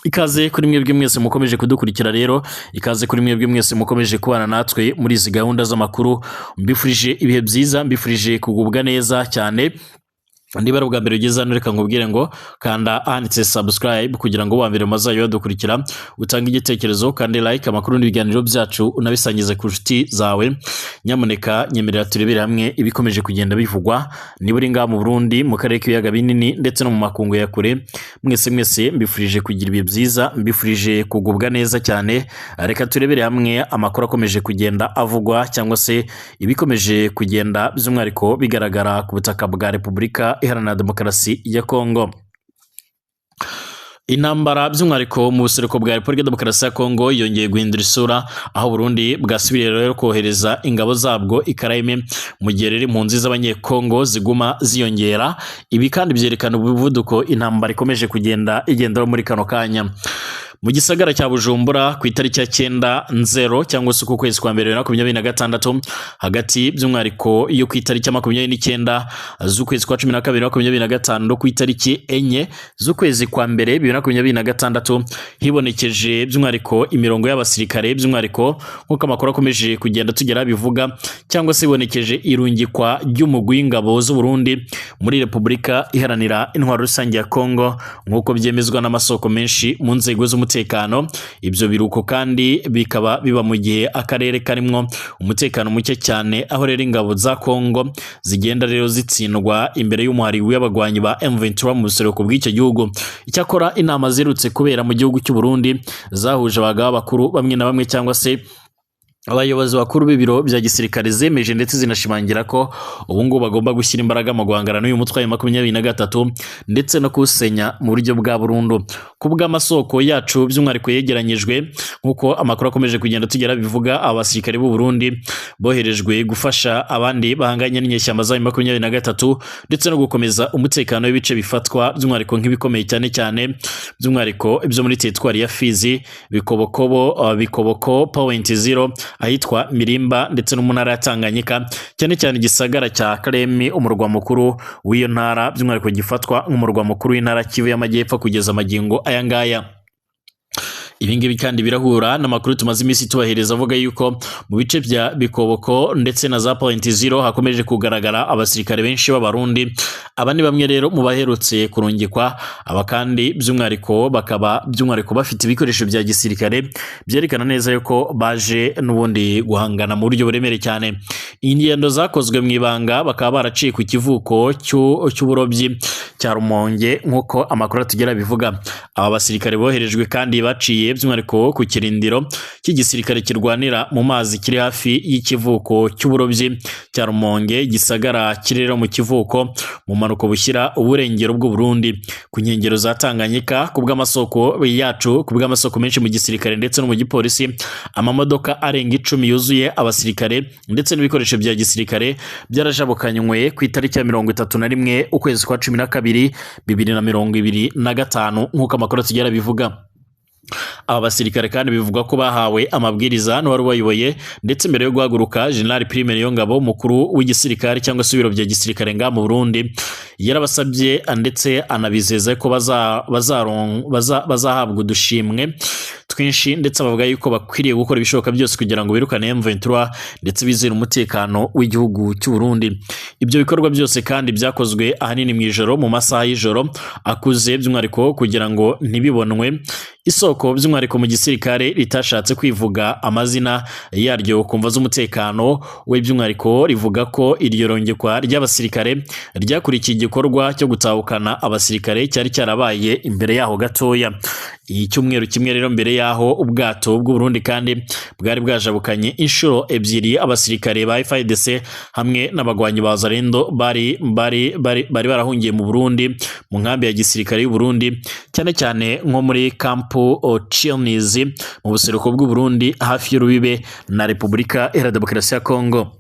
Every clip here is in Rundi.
Ikaze kuri mwebwe mwese mukomeje kudukurikira rero, ikaze kuri mwebwe mwese mukomeje kubana natwe muri izi gahunda z'amakuru. Mbifurije ibihe byiza, mbifurije kugubwa neza cyane. Niba ari ubwa mbere ugeze hano, reka nkubwire ngo kanda ahanditse subscribe kugira ngo wa mbere mazajya badukurikira, utange igitekerezo kandi like amakuru n'ibiganiro byacu, unabisangize ku nshuti zawe. Nyamuneka nyemerera turebere hamwe ibikomeje kugenda bivugwa. Niba uri ngaha mu Burundi, mu karere k'ibiyaga binini ndetse no mu makungu ya kure, mwese mwese mbifurije kugira ibihe byiza, mbifurije kugubwa neza cyane. Reka turebere hamwe amakuru akomeje kugenda avugwa cyangwa se ibikomeje kugenda by'umwihariko bigaragara ku butaka bwa Repubulika Iharanira Demokarasi ya Kongo. Intambara by'umwihariko mu buseruko bwa Repubulika Demokarasi ya Kongo yongeye guhindura isura, aho Burundi bwasubiriye rero kohereza ingabo zabwo i Karayime, mu gihe rero impunzi z'Abanyekongo ziguma ziyongera. Ibi kandi byerekana umuvuduko intambara ikomeje kugenda igenderaho muri kano kanya. Mu gisagara cya Bujumbura, ku itariki ya 9 Nzero cyangwa se uku kwezi kwa mbere 2026, hagati by'umwihariko yo ku itariki ya 29 z'ukwezi kwa 12 2025 no ku itariki 4 z'ukwezi kwa mbere 2026, hibonekeje by'umwihariko imirongo y'abasirikare, by'umwihariko nk'uko amakuru akomeje kugenda tugera bivuga, cyangwa se hibonekeje irungikwa ry'umugwi w'ingabo z'u Burundi muri Repubulika Iharanira Intwaro Rusange ya Kongo, nk'uko byemezwa n'amasoko menshi mu nzego z'umutekano. Ibyo biruko kandi bikaba biba mu gihe akarere karimwo umutekano muke cyane, aho rero ingabo za Kongo zigenda rero zitsindwa imbere y'umuhari w'abagwanyi ba M23 mu buseruko bw'icyo gihugu. Icyakora inama ziherutse kubera mu gihugu cy'u Burundi zahuje abagaba bakuru bamwe na bamwe cyangwa se abayobozi bakuru b'ibiro bya gisirikare zemeje ndetse zinashimangira ko ubu ngubu bagomba gushyira imbaraga mu guhangana n'uyu mutwe wa 23 ndetse no kuwusenya mu buryo bwa burundu. Ku bw'amasoko yacu by'umwihariko yegeranyijwe, nk'uko amakuru akomeje kugenda tugera bivuga, abasirikare b'u Burundi boherejwe gufasha abandi bahanganye n'inyeshyamba za 23 ndetse no gukomeza umutekano w'ibice bifatwa by'umwihariko nk'ibikomeye, cyane cyane by'umwihariko ibyo muri teritwari ya Fizi, Bikobokobo, Bikoboko Point Zero, ahitwa Mirimba, ndetse no mu ntara ya Tanganyika, cyane cyane igisagara cya Kalemi, umurwa mukuru w'iyo ntara, by'umwihariko gifatwa nk'umurwa mukuru w'intara Kivu y'Amajyepfo kugeza amagingo aya ngaya. Ibi ngibi kandi birahura n'amakuru tumaze iminsi tubahereza avuga yuko mu bice bya Bikoboko ndetse na za Point Zero hakomeje kugaragara abasirikare benshi b'Abarundi. Aba ni bamwe rero mu baherutse kurungikwa. Aba kandi by'umwihariko bakaba by'umwihariko bafite ibikoresho bya gisirikare, byerekana neza yuko baje n'ubundi guhangana mu buryo buremereye cyane. Ingendo zakozwe mu ibanga, bakaba baraciye ku kivuko cy'uburobyi cya Rumonge, nk'uko amakuru atugera bivuga. Aba basirikare boherejwe kandi baciye by'umwihariko ku kirindiro cy'igisirikare kirwanira mu mazi kiri hafi y'ikivuko cy'uburobyi cya Rumonge, gisagara kiri rero mu kivuko mu mpanuka bushyira uburengero bw'u Burundi ku nkengero za Tanganyika. Ku bw'amasoko yacu, ku bw'amasoko menshi mu gisirikare ndetse no mu gipolisi, amamodoka arenga 10 yuzuye abasirikare ndetse n'ibikoresho bya gisirikare byarajabukanywe ku itariki ya 31 ukwezi kwa 12 2025, nk'uko amakuru atugera bivuga. Aba basirikare kandi bivugwa ko bahawe amabwiriza n'uwari ubayoboye, ndetse mbere yo guhaguruka, General Prime Niyongabo, mukuru w'igisirikare cyangwa se ibiro bya gisirikare ngaha mu Burundi, yarabasabye ndetse anabizeza ko bazahabwa udushimwe twinshi, ndetse bavuga yuko bakwiriye gukora ibishoboka byose kugira ngo birukane M23 ndetse bizere umutekano w'igihugu cy'u Burundi. Ibyo bikorwa byose kandi byakozwe ahanini mu ijoro, mu masaha y'ijoro akuze, by'umwihariko kugira ngo ntibibonwe. Isoko by'umwihariko mu gisirikare ritashatse kwivuga amazina yaryo ku mvo z'umutekano we, by'umwihariko rivuga ko iryo rongekwa ry'abasirikare ryakurikiye igikorwa cyo gutahukana abasirikare cyari cyarabaye imbere yaho gatoya. Icyumweru kimwe rero mbere yaho, ubwato bw'u Burundi kandi bwari bwajabukanye inshuro ebyiri abasirikare ba FARDC hamwe n'abagwanyi ba Wazalendo bari barahungiye mu Burundi, mu nkambi ya gisirikare y'u Burundi, cyane cyane nko muri kampu Chinizi mu buseruko bw'u Burundi, hafi y'urubibe na Repubulika Iharanira Demokarasi ya Kongo.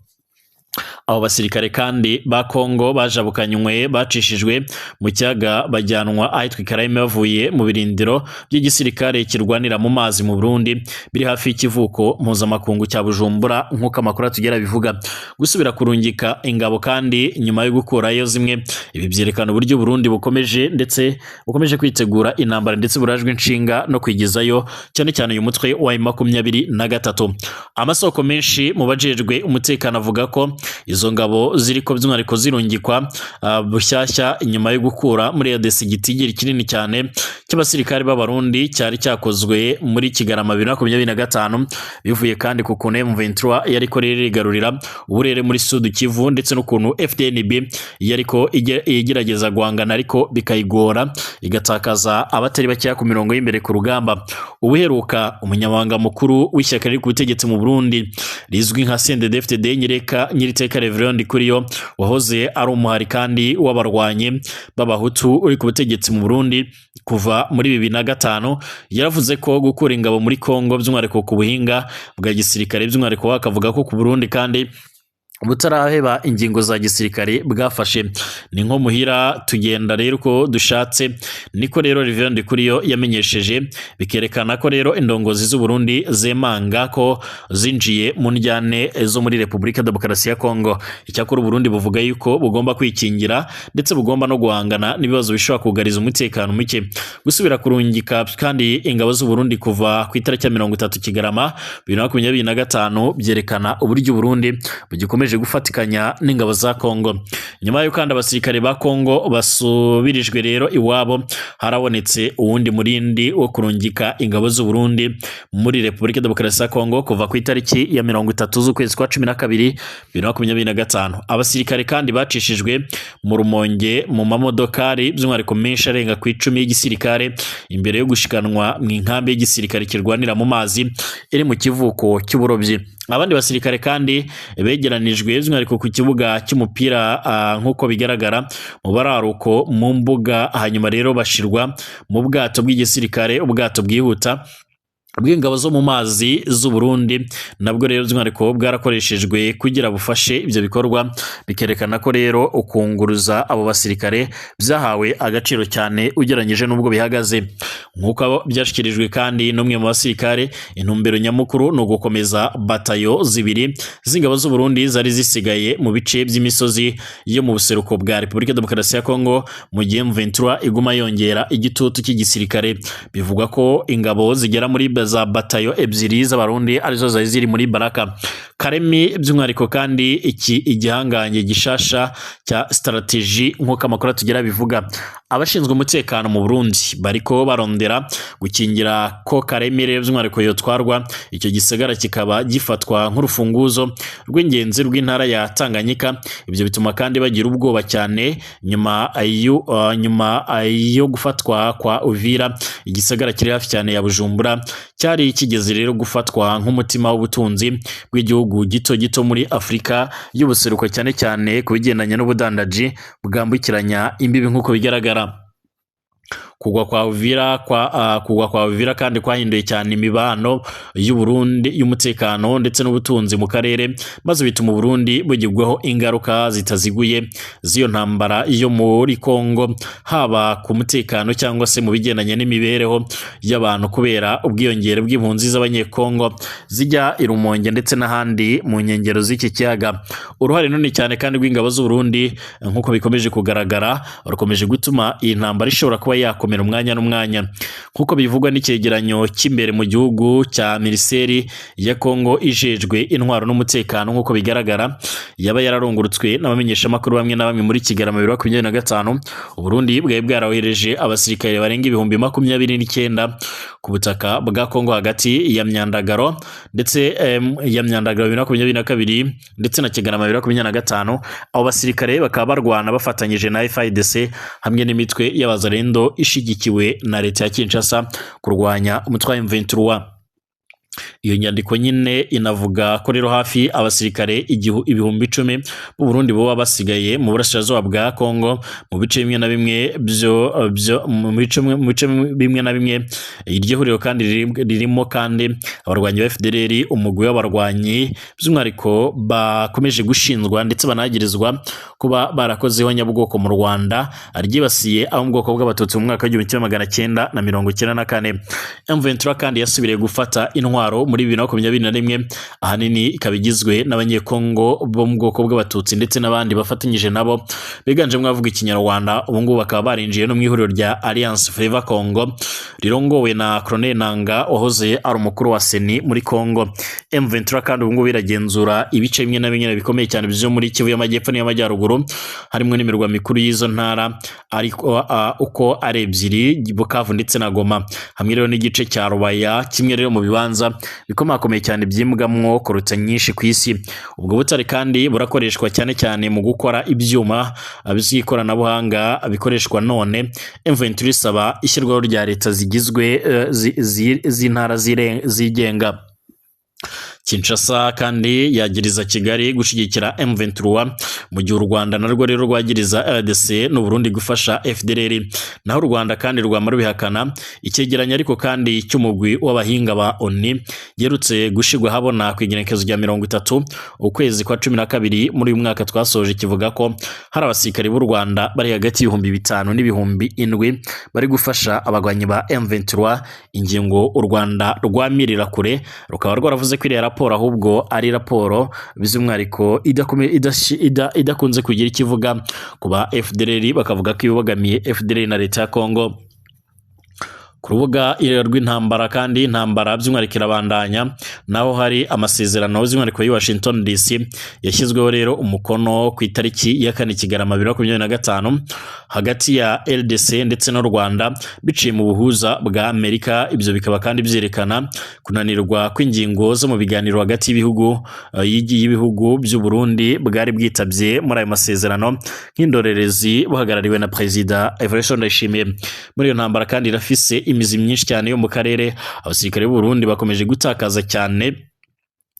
Abo basirikare kandi ba Kongo bajabukanywe bacishijwe mu kiyaga bajyanwa ahitwa i Karahime bavuye mu birindiro by'igisirikare kirwanira mu mazi mu Burundi biri hafi y'ikivuko mpuzamakungu cya Bujumbura, nk'uko amakuru atugera bivuga. Gusubira kurungika ingabo kandi nyuma yo gukurayo zimwe, ibi byerekana uburyo Burundi bukomeje ndetse bukomeje kwitegura intambara ndetse burajwe inshinga no kwigezayo cyane cyane uyu mutwe wa M23. Amasoko menshi mu bajejwe umutekano avuga ko izo ngabo ziriko by'umwihariko zirungikwa bushyashya inyuma yo gukura muri RDC igitigiri kinini cyane cy'abasirikare b'Abarundi cyari cyakozwe muri Kigarama 2025, bivuye kandi ku kuntu M23 yariko ririgarurira uburere muri Sud Kivu ndetse n'ukuntu FDNB yariko igerageza guhangana ariko bikayigora, igatakaza abatari bakeya ku mirongo y'imbere ku rugamba. Ubuheruka umunyamabanga mukuru w'ishyaka riri ku butegetsi mu Burundi rizwi nka CNDD-FDD Nyiriteka Reverend Ndikuriyo, wahoze ari umuhari kandi w'abarwanyi b'Abahutu uri ku butegetsi mu Burundi kuva muri 2005, yaravuze ko gukura ingabo muri Kongo by'umwihariko ku buhinga bwa gisirikare, by'umwihariko akavuga ko ku Burundi kandi butaraheba ingingo za gisirikare bwafashe, ni nko muhira tugenda rero uko dushatse, niko rero Reverend Ndikuriyo yamenyesheje, bikerekana ko rero indongozi z'u Burundi zemanga ko zinjiye mu njyane zo muri Repubulika Demokarasi ya Kongo. Icyakora u Burundi buvuga yuko bugomba kwikingira ndetse bugomba no guhangana n'ibibazo bishobora kugariza umutekano muke. Gusubira kurungika kandi ingabo z'u Burundi kuva ku itariki ya 30 Kigarama 2025 byerekana uburyo u Burundi bugikomeje gufatikanya n'ingabo za Kongo. Nyuma y'uko kandi abasirikare ba Kongo basubirijwe rero iwabo, harabonetse uwundi murindi wo kurungika ingabo z'u Burundi muri Repubulika Demokarasi ya Kongo kuva ku itariki ya 30 z'ukwezi kwa 12 2025. Abasirikare kandi bacishijwe mu Rumonge mu mamodokari by'umwihariko menshi arenga ku 10 y'igisirikare imbere yo gushikanwa mu inkambi y'igisirikare kirwanira mu mazi iri mu kivuko cy'uburobyi. Abandi basirikare kandi begeranijwe by'umwihariko ku kibuga cy'umupira nk'uko bigaragara mu bararuko mu mbuga, hanyuma rero bashirwa mu bwato bw'igisirikare, ubwato bwihuta bw'ingabo zo mu mazi z'u Burundi, nabwo rero by'umwihariko bwarakoreshejwe kugira bufashe ibyo bikorwa, bikerekana ko rero ukunguruza abo basirikare byahawe agaciro cyane ugereranyije n'ubwo bihagaze. Nk'uko byashyikirijwe kandi n'umwe mu basirikare, intumbero nyamukuru ni ugukomeza batayo zibiri z'ingabo z'u Burundi zari zisigaye mu bice by'imisozi yo mu buseruko bwa Repubulika Demokarasi ya Kongo, mu gihe M23 iguma yongera igitutu cy'igisirikare. Bivugwa ko ingabo zigera muri za batayo ebyiri z'Abarundi arizo zari ziri muri Baraka Karemi, by'umwihariko kandi iki igihangange gishasha cya strategy nk'uko amakuru atugera bivuga. Abashinzwe umutekano mu Burundi bariko barondera gukingira ko Karemi rero by'umwihariko yotwarwa, icyo gisagara kikaba gifatwa nk'urufunguzo rw'ingenzi rw'intara ya Tanganyika. Ibyo bituma kandi bagira ubwoba cyane nyuma yo gufatwa kwa Uvira, igisagara kiri hafi cyane ya Bujumbura cyari kigeze rero gufatwa nk'umutima w'ubutunzi bw'igihugu gito gito muri Afurika y'ubuseruko, cyane cyane ku bigendanye n'ubudandaji bwambukiranya imbibi nk'uko bigaragara. Kugwa kwa Uvira kandi kwahinduye cyane imibano y'u Burundi y'umutekano ndetse n'ubutunzi mu karere, maze bituma Burundi bugirwaho ingaruka zitaziguye z'iyo ntambara yo muri Kongo, haba ku mutekano cyangwa se mu bigendanye n'imibereho y'abantu, kubera ubwiyongere bw'impunzi z'Abanyekongo zijya i Rumonge ndetse n'ahandi mu nkengero z'iki kiyaga. Uruhare runini cyane kandi rw'ingabo z'u Burundi nk'uko bikomeje kugaragara rukomeje gutuma iyi ntambara ishobora kuba yakomera umwanya n'umwanya, nk'uko bivugwa n'icyegeranyo cy'imbere mu gihugu cya Minisiteri ya Kongo ijejwe intwaro n'umutekano, nk'uko bigaragara yaba yararungurutswe n'abamenyeshamakuru bamwe na bamwe muri Kigarama 2025. Uburundi bwari bwarohereje abasirikare barenga 29,000 ku butaka bwa Kongo hagati ya Myandagaro ndetse ya Myandagaro 2022 ndetse na Kigarama 2025. Abo basirikare bakaba barwana bafatanyije na FARDC hamwe n'imitwe y'abazarendo ishigikiwe na leta ya Kinshasa kurwanya umutwe wa M23. Iyo nyandiko nyine inavuga ko rero hafi abasirikare 10,000 b'u Burundi boba basigaye mu burasirazuba bwa Kongo, mu bice bimwe na bimwe byo mu bice bimwe na bimwe. Iryo huriro kandi ririmo kandi abarwanyi ba FDLR, umugwi w'abarwanyi by'umwihariko bakomeje gushinzwa ndetse banagirizwa kuba barakoze ihonyabwoko mu Rwanda ryibasiye abo mu bwoko bw'Abatutsi mu mwaka w'1994. M23 kandi yasubiriye gufata intwaro muri 2021, ahanini ikaba igizwe n'Abanyekongo bo mu bwoko bw'Abatutsi ndetse n'abandi bafatanyije nabo biganjemo abavuga Ikinyarwanda. Ubu ngubu bakaba barinjiye no mu ihuriro rya Alliance Fleuve Congo rirongowe na Corneille Nangaa wahoze ari umukuru wa CENI muri Congo. M23 kandi ubu ngubu iragenzura ibice bimwe na bimwe bikomeye cyane byo muri Kivu y'Amajyepfo n'iy'Amajyaruguru, harimo n'imirwa mikuru y'izo ntara ariko uko ari ebyiri, Bukavu ndetse na Goma, hamwe rero n'igice cya Rubaya, kimwe rero mu bibanza bikomakomeye cyane byimbwamwo korota nyinshi ku isi. Ubwo butare kandi burakoreshwa cyane cyane mu gukora ibyuma by'ikoranabuhanga bikoreshwa none. M23 isaba ishyirwaho rya leta zigizwe z'intara zigenga. Kinshasa kandi yagiriza Kigali gushyigikira M23, mu gihe u Rwanda narwo rero rwagiriza RDC n'u Burundi gufasha FDLR, naho u Rwanda kandi rwama rubihakana. Icyegeranyo ariko kandi cy'umugwi w'abahinga ba ONU giherutse gushirwa habona ku igenekerezo rya 30 ukwezi kwa 12 muri uyu mwaka twasoje, kivuga ko hari abasirikari b'u Rwanda bari hagati y'ibihumbi 5 n'ibihumbi 7 bari gufasha abagwanyi ba M23, ingingo u Rwanda rwamirira kure, rukaba rwaravuze ko iriya raporo ahubwo ari raporo by'umwihariko idakunze kugira icyo ivuga ku ba FDLR, bakavuga ko ibogamiye FDLR na leta ya Congo. Ku rubuga rw'intambara kandi, intambara by'umwihariko irabandanya, naho hari amasezerano by'umwihariko y'i Washington DC yashyizweho rero umukono ku itariki ya 4 Kigarama 2025 hagati ya RDC ndetse n'u Rwanda biciye mu buhuza bwa Amerika. Ibyo bikaba kandi byerekana kunanirwa kw'ingingo zo mu biganiro hagati y'ibihugu by'u Burundi bwari bwitabye muri ayo masezerano nk'indorerezi buhagarariwe na Perezida Evariste Ndayishimiye. Muri iyo ntambara kandi irafise imizi myinshi cyane yo mu karere, abasirikare b'u Burundi bakomeje gutakaza cyane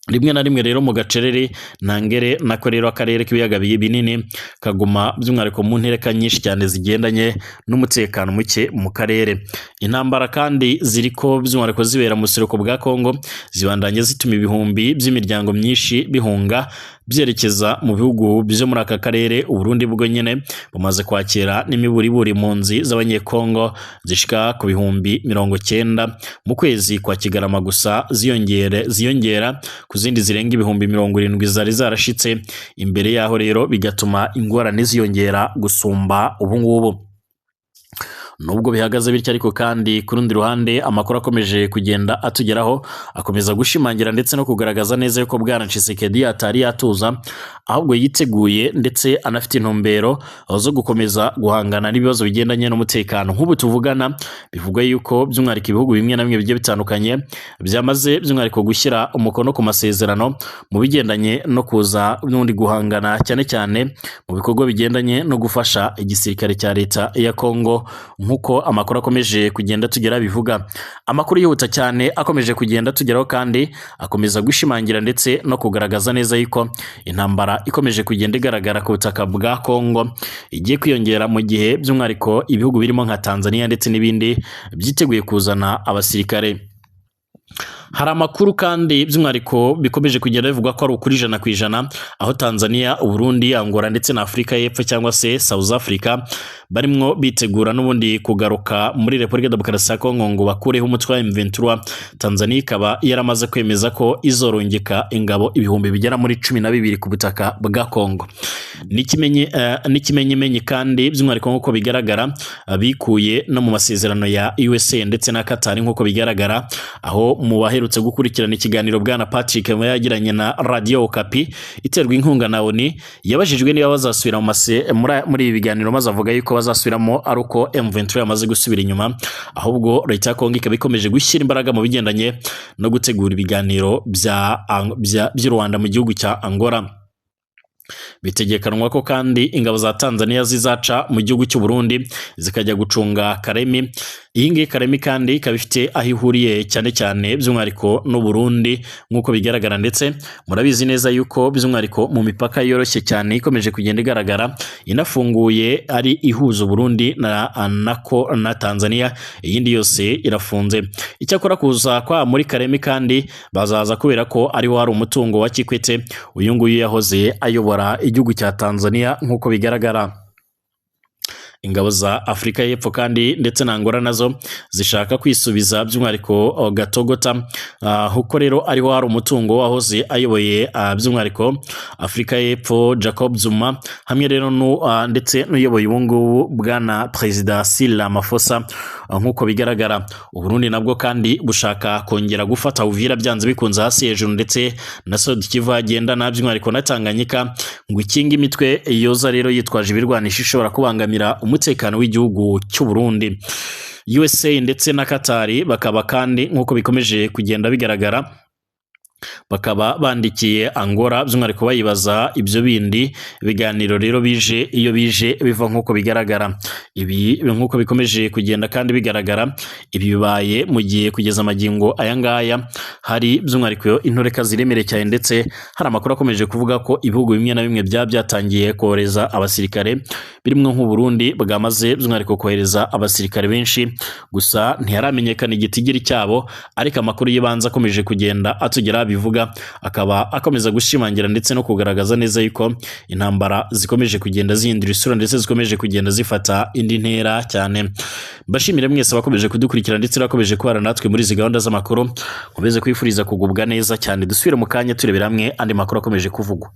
rimwe na rimwe rero mu gacerere ntangere, nako rero akarere k'ibiyaga binini kaguma by'umwihariko mu ntereka nyinshi cyane zigendanye n'umutekano muke mu karere. Intambara kandi ziriko by'umwihariko zibera mu buseruko bwa Congo zibandanye zituma ibihumbi by'imiryango myinshi bihunga byerekeza mu bihugu byo muri aka karere. U Burundi bwo nyene bumaze kwakira n'imiburiburi impunzi z'Abanyekongo zishika ku 90,000 mu kwezi kwa Kigarama gusa, ziyongera ku zindi zirenga 70,000 zari zarashitse imbere yaho, rero bigatuma ingorane ziyongera gusumba ubu ngubu. Nubwo bihagaze bityo ariko kandi, ku rundi ruhande amakuru akomeje kugenda atugeraho akomeza gushimangira ndetse no kugaragaza neza yuko Bwana Tshisekedi atari yatuza, ahubwo yiteguye ndetse anafite intumbero zo gukomeza guhangana n'ibibazo bigendanye n'umutekano. Nk'ubu tuvugana bivugwa yuko by'umwihariko ibihugu bimwe na bimwe bigiye bitandukanye byamaze by'umwihariko gushyira umukono ku masezerano mu bigendanye no kuza n'ubundi guhangana cyane cyane mu bikorwa bigendanye no gufasha igisirikare cya leta ya Congo, nk'uko amakuru akomeje kugenda tugera bivuga. Amakuru yihuta cyane akomeje kugenda tugeraho kandi akomeza gushimangira ndetse no kugaragaza neza yuko intambara ikomeje kugenda igaragara ku butaka bwa Congo igiye kwiyongera, mu gihe by'umwihariko ibihugu birimo nka Tanzania ndetse n'ibindi byiteguye kuzana abasirikare. Hari amakuru kandi by'umwihariko bikomeje kugenda bivugwa ko ari ukuri 100%, aho Tanzania, Uburundi, Angola ndetse na Afurika y'Epfo cyangwa se South Africa barimwo bitegura n'ubundi kugaruka muri Repubulika Demokarasi ya Kongo ngo bakureho umutwe wa M23. Tanzania ikaba yaramaze kwemeza ko izorungika ingabo 12,000 ku butaka bwa Kongo. N'ikimenyimenyi kandi by'umwihariko nk'uko bigaragara bikuye no mu masezerano ya USA ndetse na Qatar, nk'uko bigaragara aho mu baherutse gukurikirana ikiganiro Bwana Patrick yagiranye na Radio Okapi iterwa inkunga na ONU, yabajijwe niba bazasubira muri ibi biganiro, maze avuga yuko bazasubiramo ari uko M23 yamaze gusubira inyuma. Ahubwo leta ya Kongo ikaba ikomeje gushyira imbaraga mu bigendanye no gutegura ibiganiro by'u Rwanda mu gihugu cya Angola. Bitegekanwa ko kandi ingabo za Tanzania zizaca mu gihugu cy'u Burundi zikajya gucunga Karemi. Iyi ngiyi Karemi kandi ikaba ifite aho ihuriye cyane cyane by'umwihariko n'u Burundi nk'uko bigaragara, ndetse murabizi neza yuko by'umwihariko mu mipaka yoroshye cyane ikomeje kugenda igaragara inafunguye ari ihuza Burundi na nako na Tanzania, iyindi yose irafunze. Icyakora kuza kwa muri Karemi kandi bazaza kubera ko ariho hari umutungo wa Kikwete, uyu nguyu yahoze ayobora igihugu cya Tanzania nk'uko bigaragara. Ingabo za Afurika y'Epfo kandi ndetse na Angola nazo zishaka kwisubiza by'umwihariko Gatogota, kuko rero ariho hari umutungo wahoze ayoboye by'umwihariko Afurika y'Epfo Jacob Zuma, hamwe rero ndetse n'uyoboye ubu ngubu bwana Perezida Cyril Ramaphosa nk'uko bigaragara. Uburundi nabwo kandi bushaka kongera gufata Uvira byanze bikunze hasi hejuru, ndetse na Sud Kivu agendana by'umwihariko na Tanganyika, ngo ikinga imitwe yoza rero yitwaje ibirwanisho ishobora kubangamira umutekano w'igihugu cy'u Burundi. USA ndetse na Qatar bakaba kandi nk'uko bikomeje kugenda bigaragara bakaba bandikiye Angola by'umwihariko bayibaza ibyo bindi biganiro rero bije iyo bije biva nk'uko bigaragara. Ibi nk'uko bikomeje kugenda kandi bigaragara, ibi bibaye mu gihe kugeza amagingo aya ngaya hari by'umwihariko intoreka ziremereye cyane, ndetse hari amakuru akomeje kuvuga ko ibihugu bimwe na bimwe byaba byatangiye kohereza abasirikare, birimo nk'u Burundi bwamaze by'umwihariko kohereza abasirikare benshi, gusa ntiharamenyekana igitigiri cyabo, ariko amakuru y'ibanze akomeje kugenda atugera bivuga akaba akomeza gushimangira ndetse no kugaragaza neza yuko intambara zikomeje kugenda zihindura isura ndetse zikomeje kugenda zifata indi ntera cyane. Mbashimire mwese abakomeje kudukurikira ndetse bakomeje kubana natwe muri izi gahunda z'amakuru, nkomeze kwifuriza kugubwa neza cyane. Dusubire mu kanya turebera hamwe andi makuru akomeje kuvugwa.